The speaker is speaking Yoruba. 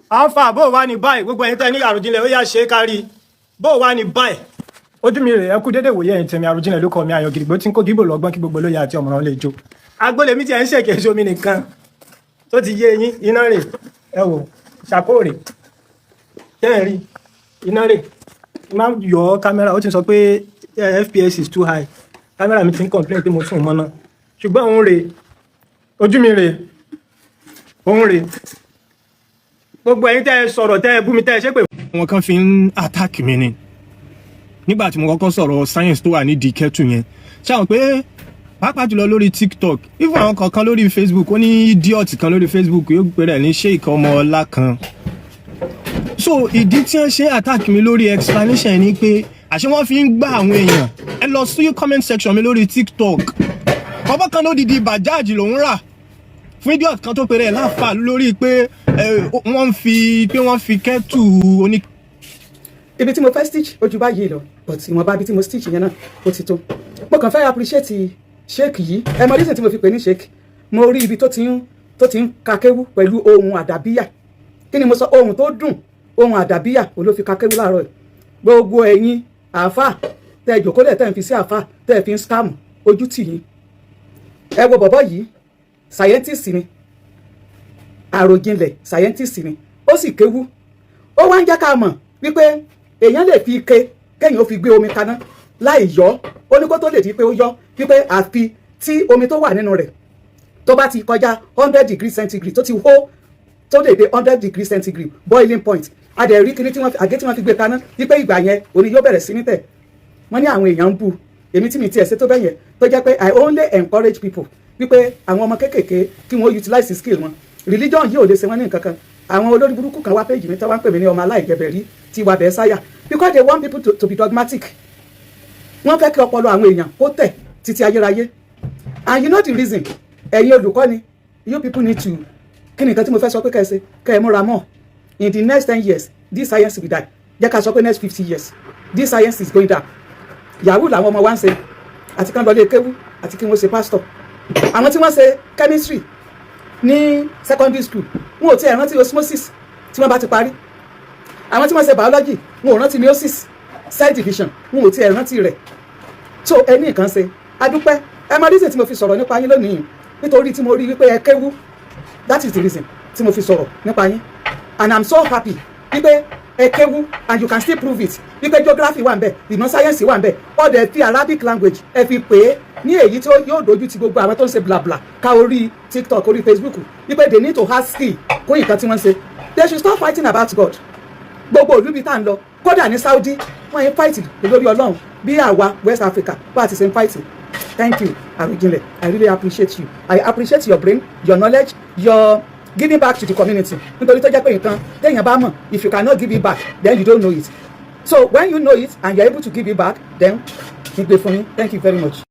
Alfa, bó o wá ní báyìí, gbogbo ẹ̀yin tẹ́ ní àròjinlẹ̀, ó yá, ṣe é kárí. Bó o wá ní báyìí, ojú mi rè. Ẹ kú dédé wòye, ẹ̀yin tèmi. Àròjinlẹ̀ ló kọ mi, àyàn gidigbo tí ń kó gígbò lọ́gbọ́n kí gbogbo lóye àti ọ̀mọ̀ràn lè jó. Agbólé mi ti ẹ̀ ń ṣèké sómi nìkan tó ti yé yín. Iná rè, ẹ wò ṣàkóòrè tẹ́ ẹ rí iná rè. Máa ń yọ kámẹ́rà, ó ti sọ pé FPS is too high. Kámẹ́rà mi ti ń complain pé mo tún mọ́ náà, ṣùgbọ́n òun rè, ojú mi rè, òun rè. Gbogbo ẹ̀yin tẹ́ ẹ sọ̀rọ̀, tẹ́ ẹ bú mi, tẹ́ ẹ ṣépè. Àwọn kan fi ń attack mi ni nígbà tí mo kọ́kọ́ sọ̀rọ̀ science tó wà nídìí kettle yẹn. Ṣé àwọn pé pàápàá jùlọ lórí TikTok, even àwọn kankan lórí Facebook, ó ní idiot kan lórí Facebook yóò pè rẹ̀ ní Sheik ọmọ ọlá kan. So ìdí tí wọ́n ṣe attack mi lórí explanation ni pé àṣé wọ́n fi ń gbá àwọn èèyàn. Ẹ lọ sí comment section mi lórí TikTok, bàbá kan lódìdí Bajaj lòún rà fún idiot kan tó pè rẹ̀ láǹfà lórí pé wọ́n fi pé wọ́n fi kettle oní Ibi tí mo fẹ́ stitch ojú báyìí lọ, but ìwọ̀nba ibi tí mo stitch yẹn náà, ó ti tó. Mo kàn fẹ́ appreciate sheik yìí. Ẹ mọ reason tí mo fi pè ní sheik? Mo rí ibi tó ti ń ka kéwú pẹ̀lú ohun àdàbíyà. Kí ni mo sọ? Ohun tó dùn, ohun àdàbíyà ò ló fi ka kéwú láàárọ̀ yìí. Gbogbo ẹ̀yin àáfà tẹ́ ẹ jòkólẹ̀, tẹ́ ẹ fi sí àáfà, tẹ́ ẹ fi ń scam, ojú tì yín. Ẹ wo bọ̀bọ̀ yìí, scientist ni. Àròjinlẹ̀ scientist ni, ó sì kéwú. Ó wá ń jẹ́ ká mọ̀ wípé èèyàn lè fi ike kéèyàn ó fi gbé omi kaná láì yọ. Ó ní kó tó lè di pé ó yọ, wípé àfi tí omi tó wà nínú rẹ̀ tó bá ti kọjá 100 degree centigrade, tó ti hó, tó lè dé 100 degree centigrade boiling point. Adẹ̀rí kíní tí wọ́n fi àgé tí wọ́n fi gbé kaná, wípé ìgbà yẹn òní yóò bẹ̀rẹ̀ sí ní tẹ̀. Wọ́n ní àwọn èèyàn ń bú èmi tí mi tiẹ̀ ṣe tó bẹ́yẹn, tó jẹ́ pé I only encourage people wípé àwọn ọmọ kéékèèké, kí wọ́n utilize skill wọn. Religion yìí ò lè ṣe wọ́n ní nǹkan kan. Àwọn olórí burúkú kan wá péjì mi tó wá ń pè mí ní ọmọ aláìjẹbẹ̀ rí tí wà bẹ́ẹ̀ sáyà, because they want people to be dogmatic. Wọ́n fẹ́ kí ọpọlọ àwọn èèyàn kó tẹ̀ títí ayérayé. And you know the reason? Ẹ̀yin olùkọ́ni, you people need to, kí ni nǹkan tí mo fẹ́ sọ pé kẹ́ ẹ ṣe, kẹ́ ẹ múra mọ́. In the next 10 years, this science will die. Jẹ́ ká sọ pé next 50 years, this science is going down. Yahoo làwọn ọmọ wa ń ṣe, àti kán lọ lé kéwú, àti kí wọ́n ṣe pastor. Àwọn tí wọ́n ṣe chemistry ní secondary school, wọn ò tiẹ̀ rántí osmosis tí wọ́n bá ti parí. Àwọn tí wọ́n ṣe biology, wọn ò rántí meiosis, cell division, wọn ò tiẹ̀ rántí rẹ̀. So ẹ ní nǹkan ṣe. Adúpẹ́. Ẹ mọ reason tí mo fi sọ̀rọ̀ nípa yín lónìí? Nítorí tí mo rí wípé ẹ kéwú. That is the reason tí mo fi sọ̀rọ̀ nípa yín, and I'm so happy wípé ẹ kéwú and you can still prove it wípé geography wà ń bẹ̀, ìmọ̀ science wà ń bẹ̀. Ó dẹ̀ fi Arabic language, ẹ fi pè é ní èyí tí yóò dojú ti gbogbo àwọn tó ń ṣe blabla ká orí TikTok, orí Facebook, wípé they need to have skill kún nǹkan tí wọ́n ń ṣe. They should stop fighting about God. Gbogbo ìlú bíi tá à ń lọ, kódà ní Saudi, wọ́n yẹn fight lórí Ọlọ́run bí àwa West Africa bá a ti ṣe ń fight. Thank you, Àròjinlẹ̀. I really appreciate you. I appreciate your brain, your knowledge, your giving back to the community, nítorí tó jẹ́ pé nǹkan téèyàn bá mọ̀, if you cannot give it back, then you don't know it. So when you know it and you are able to give it back, then gbígbé fún yín. Thank you very much.